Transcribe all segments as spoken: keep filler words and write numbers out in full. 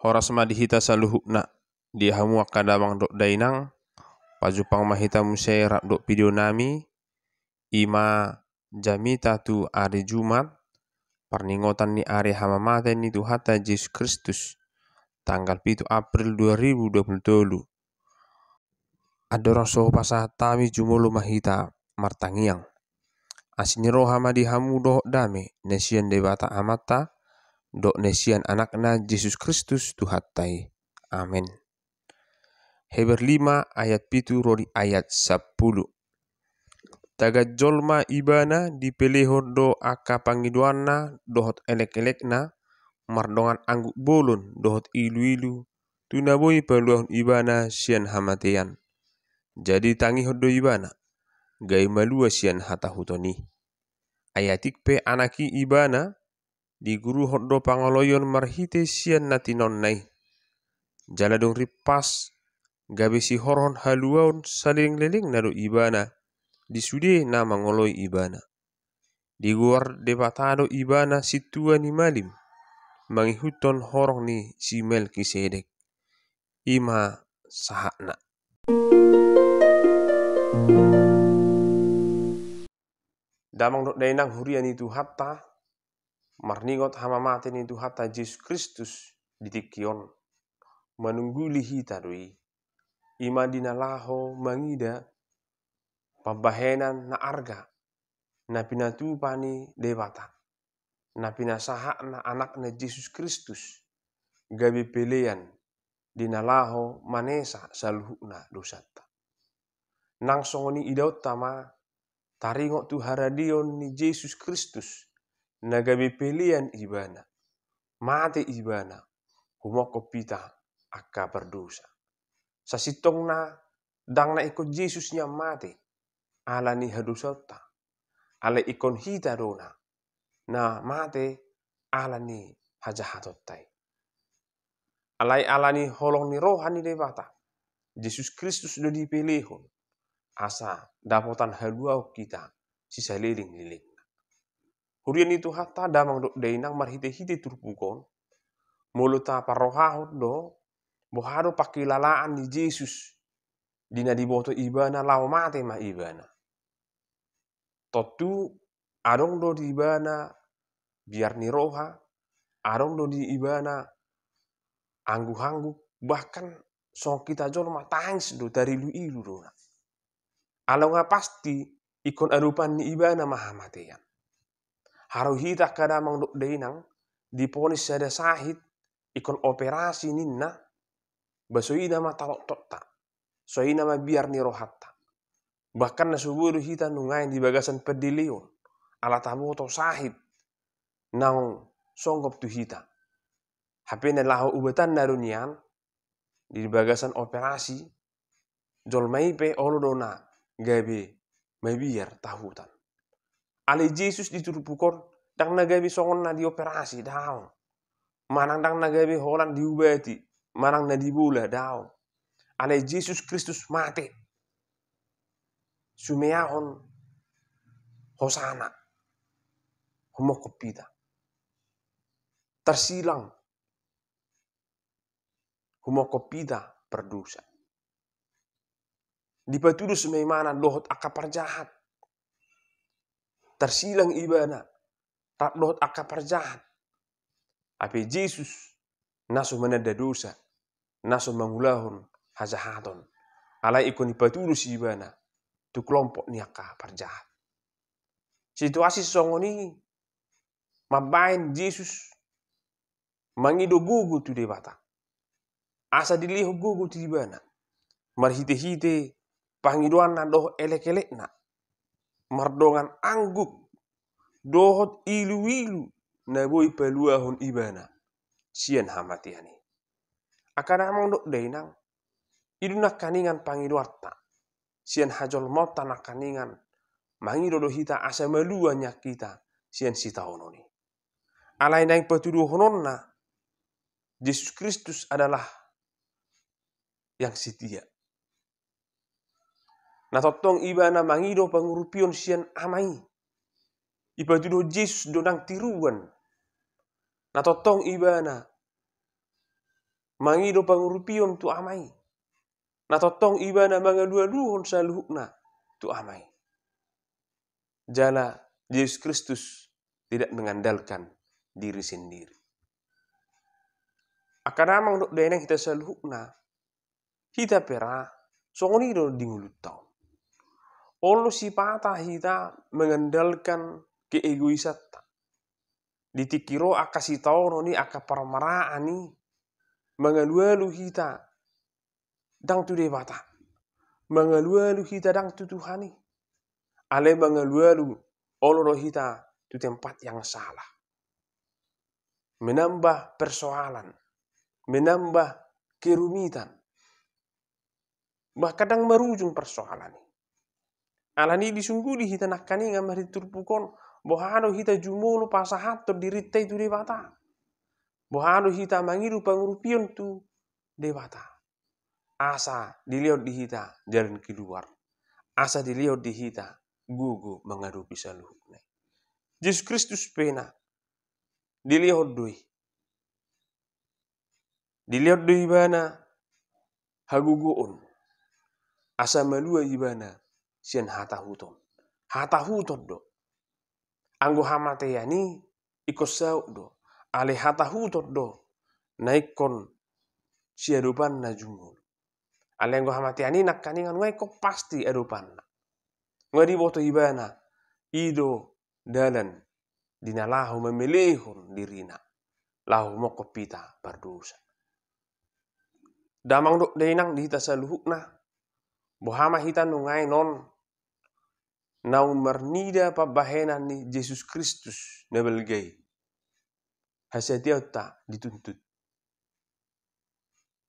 Horas ma di hita saluhutna, di hamu angka damang dohot dainang, pajumpang ma hita muse rap dohot video nami, i ma jamita tu ari Jumat, parningotan ni ari hamamate ni Tuhanta Jesus Kristus, tanggal pitu April dua ribu dua puluh tolu. Andorang so hupasahat hami, jumolo ma hita martangiang. Asi ni roha ma di hamu dohot dame na sian Debata Amanta, dohot na sian Anakna Jesus Kristus Tuhanta i. Amen. Heber lima ayat pitu ro di ayat sampulu. Tagan jolma Ibana, dipelehon do angka pangidoanna dohot elekelekna, mardongan angguk bolon dohot iluilu, tu na boi paluahon Ibana sian hamatean. Jadi tangihon do Ibana, gabe malua sian hatahuton i. Ai atik pe Anak i Ibana, diguruhon do pangoloion marhite sian na tinaonna i. Jala dung rimpas, gabe sihorhon haluaon salelenglelengna do Ibana di sude na mangoloi Ibana. Digoar Debata do Ibana sintua ni malim, mangihuthon horong ni si Melkisedek. I ma sahatna. Damang dohot dainang huria ni Tuhanta, marningot hamamate ni Tuhanta Jesus Kristus di tingki on, manungguli hita do i. I ma di na laho mangida pambahenan na arga, na pinatupa ni Debata, na pinasahatna Anakna Jesus Kristus, gabe pelean di na laho manesa saluhutna dosanta. Nang songon i idaonta ma, taringot tu haradeon ni Jesus Kristus, na gabe pelean Ibana, mate Ibana, humongkop hita angka pardosa. Sasintongna ndang na ingkon Jesus nian mate ala ni hadosaonta, alai ingkon hita do na, na mate ala ni hajahatonta i. Alai ala ni holong ni roha ni Debata, Jesus Kristus do dipelehon, asa dapotan haluaon hita sisalelenglelengna. Huria ni Tuhanta, damang dohot dainang, marhitehite turpuk on, molo taparrohahon do, boha do pangkilalaan ni Jesus di na diboto Ibana laho mate ma Ibana. Tontu adong do di Ibana biar ni roha, adong do di Ibana angguk-angguk, bahkan songon hita jolma tangis do, tarilu-ilu do na. Ala nga pasti ingkon adopan ni Ibana ma hamatean. Haru hita angka damang dohot dainang, diponis sada sahit, ingkon operasi ninna, ba songon i nama talokta, songon i nama biar ni rohanta. Bahkan na so boi do hita nuaeng di bagasan pandeleon, ala taboto sahit naung songgop tu hita. Hape na laho ubatanna do nian, di bagasan operasi, jolma i pe olo do na gabe mabiar tahutan. Alai Jesus di turpuk on, ndang na gabe songon na dioperasi, daong. Manang ndang na gabe holan diubati, manang na dibola, daong. Alai Jesus Kristus mate, sumeahon hosana, humongkop hita. Tarsilang, humongkop hita pardosa. Dipatudos ma Ibana dohot angka parjahat. Tarsilang Ibana rap dohot angka parjahat. Hape Jesus na so mananda dosa, na so mangulahon hajahaton. Alai ingkon dipatudos Ibana tu kelompok ni angka parjahat. Situasi songon i mambahen Jesus mangido gogo tu Debata, asa dilehon gogo tu Ibana, marhitehite pangidoanna dohot elekelekna, mardongan angguk dohot iluilu na boi paluahon Ibana sian hamatean i. Angka damang dohot dainang, i do nangkaningan pangidoanta. Sian hajolmaonta nangkaningan mangido do hita asa malua nian hita sian sitaonon i. Alai naeng patuduhononna, Jesus Kristus adalah yang setia. Na tongtong Ibana mangido pangurupion sian Ama i. Ipatuduhon Jesus do nang tiruan. Na tongtong Ibana mangido pangurupion tu Ama i. Na tongtong ibana mangalualuhon saluhutna tu Ama i. Jala Jesus Kristus tidak mengandalkan diri sendiri. Angka damang dohot dainang, hita saluhutna, hita pe ra songon i do di ngolunta on. Olo sipata hita mengandalkan keegoisanta. Di tingki ro angka sitaonon i, angka parmaraan i, mangalualu hita ndang tu Debata. Mangalualu hita ndang tu Tuhan i. Alai mangalualu, olo do hita tu tempat yang salah. Menambah persoalan, menambah kerumitan. Bahkan ndang marujung persoalan i. Alani i disungguli hita nangkaningan marhite turpuk on, boha do hita jumolo pasahathon dirinta i tu Debata. Boha do hita mangido pangurupion tu Debata. Asa dilehon di hita jalan keluar. Asa dilehon di hita gogo mangadopi saluhutna i. Jesus Kristus pe na dilehon do i. Dilehon do ibana hagogoon, asa malua ibana sian hatahuton. Hatahuton do. Anggo hamatean i ingkon saut do. Alai hatahuton do na ingkon siadopanna jumolo. Alai anggo hamatean i nangkaningan nunga ingkon pasti adopanna. Nunga diboto ibana, i do dalan di na laho mamelehon dirina, laho mangkophop hita pardosa. Damang dohot dainang, di hita saluhutna, boha ma hita nungaen on naung marnida pambahenan ni Jesus Kristus na balga i, hasatiaonta dituntut.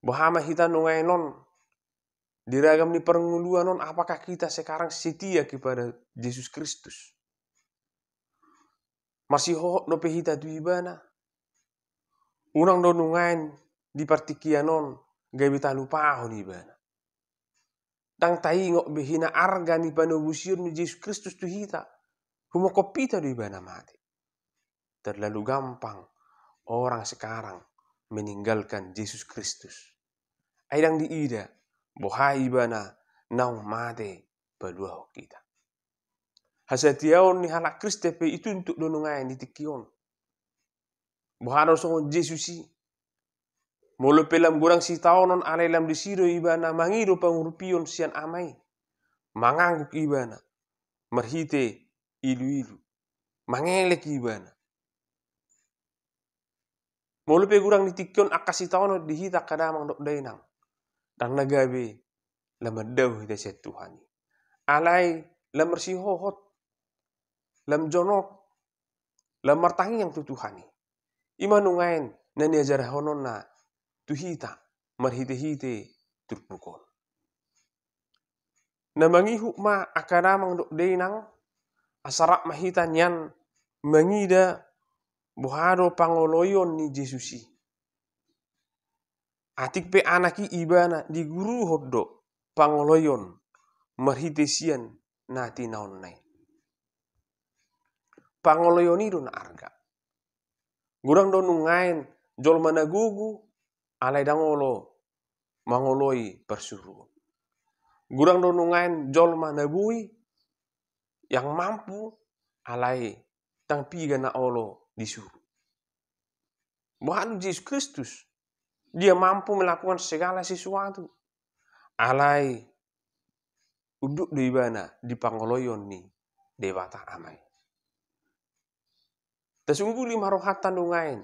Boha ma hita nungaen on di ragam ni parngoluan on, apakah kita sekarang setia kepada Jesus Kristus? Marsihohot dope hita tu ibana? Unang do nungaen di partingkian on gabe talupahon ibana. Ndang taingot be hina arga ni panobusion ni Jesus Kristus tu hita. Humongkop hita do ibana mate. Terlalu gampang orang sekarang meninggalkan Jesus Kristus. Ai ndang diida boha ibana naung mate paluahon hita. Hasatiaon ni halak Kristen pe ituntut do nungaen di tingki on. Boha do songon Jesus i? Molo pe lam godang sitaonon, alai lam disi do ibana mangido pangurupion sian Ama i. Mangangguk ibana marhite iluilu. Mangelek ibana. Molo pe godang di tingki on angka sitaonon di hita angka damang dohot dainang, ndang na gabe lam mandao hita sian Tuhan i. Alai lam marsihohot, lam jonok, lam martangiang tu Tuhan i. I ma nungaen na niajarhononna tu hita marhitehite turpuk on. Na mangihut ma angka damang dohot dainang, asa rap ma hita nian mangida boha do pangoloion ni Jesus i. Atik pe Anak i ibana diguruhon do pangoloion marhite sian na tinaonna i. Pangoloion i do na arga. Godang do nungaen jolma na gogo alai ndang olo mangoloi parsuruon. Godang do nungaen jolma na boi, yang mampu, alai ndang piga na olo disuru. Boha do Jesus Kristus? Dia mampu melakukan segala sesuatu. Alai unduk do ibana di pangoloion ni Debata Ama i. Tasungguli ma rohanta nungaen.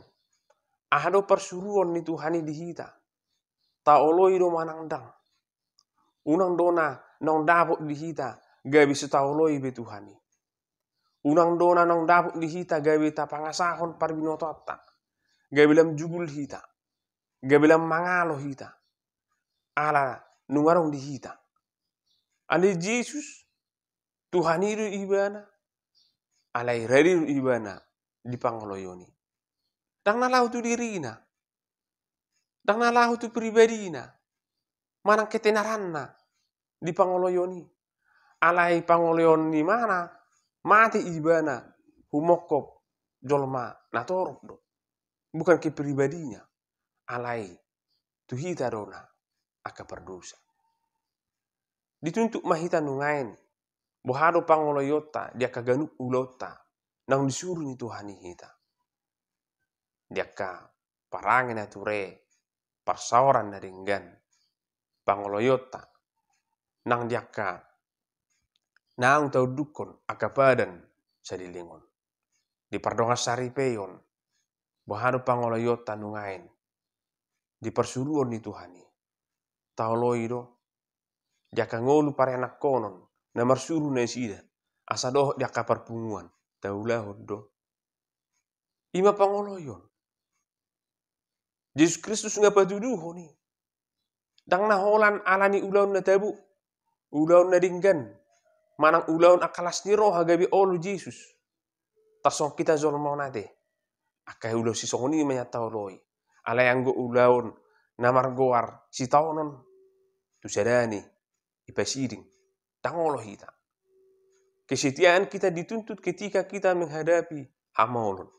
Aha do parsuruon ni Tuhan i di hita? Taoloi do manang ndang? Unang do na naung dapot di hita gabe so taoloi be Tuhan i. Unang do na naung dapot di hita gabe tapangasahon parbinotoanta, gabe lam jugul hita, gabe lam mangalo hita. Ala nunga adong di hita. Alai Jesus, Tuhan i do ibana, alai rade do ibana di pangoloion i. Ndang na laho tu dirina, ndang na laho tu pribadina manang ketenaranna di pangoloion i. Alai pangoloion ni mana mate ibana humongkop jolma na torop do. Bukan kepribadinya, alai tu hita do na angka pardosa. Dituntut ma hita nuaeng, boha do pangoloionta di angka ganup ulaonta naung disuru ni Tuhan i hita. Di angka parange na ture, parsaoran na denggan, pangoloionta nang di angka naung taundukhon angka padan saleleng on. Di pardongansaripeon, boha do pangoloionta nuaeng di parsuruon ni Tuhan i. Taoloi do, di angka ngolu parianakhonon na marsuru nasida, asa dohot di angka parpunguan, taulahon do. I ma pangoloion. Jesus Kristus nga patuduhon i. Ndang na holan ala ni ulaon na tabo, ulaon na denggan, manang ulaon angka las ni roha gabe olo Jesus. Tarsongon hita jolma on ate, angka ulaon sisongon i ma nian taoloi. Alai anggo ulaon na margoar sitaonon, tu sadani, i pasiding, ndang olo hita. Kesetiaan kita dituntut ketika kita menghadapi hamaolon.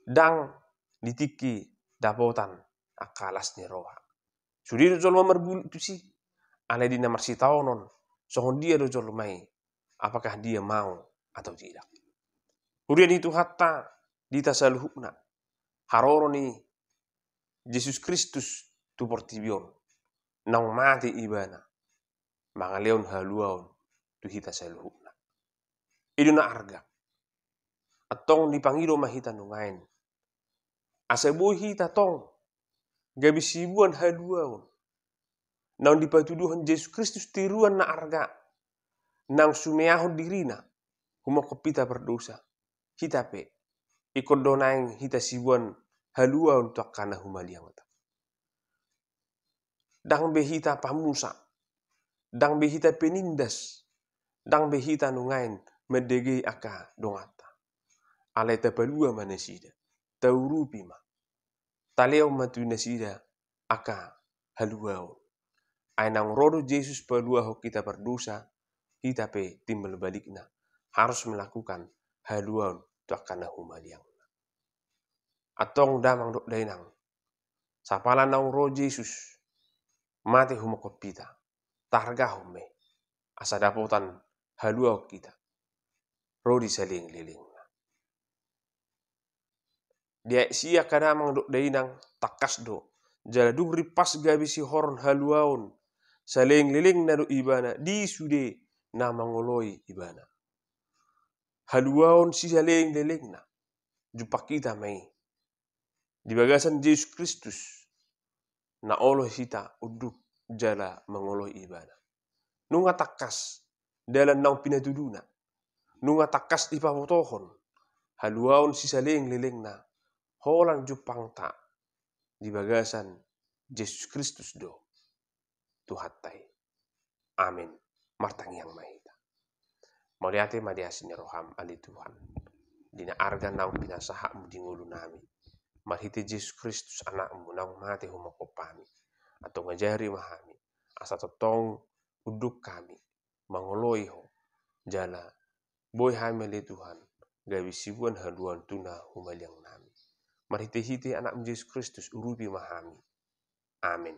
Ndang di tingki dapotan angka las ni roha. Sude do jolma margulut tusi, alai di na marsitaonon, songon dia do jolma i, apakah dia mau atau tidak. Huria ni Tuhanta, di hita saluhutna, haroro ni Jesus Kristus tu portibi on, naung mate ibana, mangalehon haluaon tu hita saluhutna. I do na arga. Antong dipangido ma hita nuaeng, asa boi hita tong gabe siboan haluaon naung dipatuduhon Jesus Kristus tiruan na arga, naung sumeahon dirina, humongkop hita pardosa. Hita pe, ingkon do naeng hita siboan haluaon tu angka na humaliangta. Ndang be hita pamusa, ndang be hita penindas, ndang be hita nuaeng mandegei angka donganta. Alai tapalua ma nasida, taurupi ma, talehon ma tu nasida angka haluaon. Ai naung ro do Jesus paluahon hita pardosa, hita pe timbal balikna harus melakukan haluaon tu angka na humaliangna. Antong damang dohot dainang, sapala naung ro Jesus mate humongkop hita, taargahon ma i, asa dapotan haluaon hita ro di salelenglelengna. Di ayat sia angka damang dohot dainang, tangkas do, jala dung rimpas gabe sihoron haluaon, salelenglelengna do ibana di sude na mangoloi ibana. Haluaon sisalelenglelengna, jumpang hita ma i di bagasan Jesus Kristus, na olo hita unduk jala mangoloi ibana. Nunga tangkas dalan naung pinatuduna, nunga tangkas dipabotohon haluaon sisalelenglelengna, holan jumpangta di bagasan Jesus Kristus do Tuhanta i. Amin. Martangiang ma hita. Mauliate ma di asi ni roham, ale Tuhan, di na arga naung pinasahatmu di ngolunami marhite Jesus Kristus, anakmu naung mate humongkop hami. Antong ajari ma hami asa tongtong unduk hami mangoloi ho, jala boi hami, ale Tuhan, gabe siboan haluaon tu na humaliangnami. Marhitehite anakmu Jesus Kristus urupi ma hami. Amin.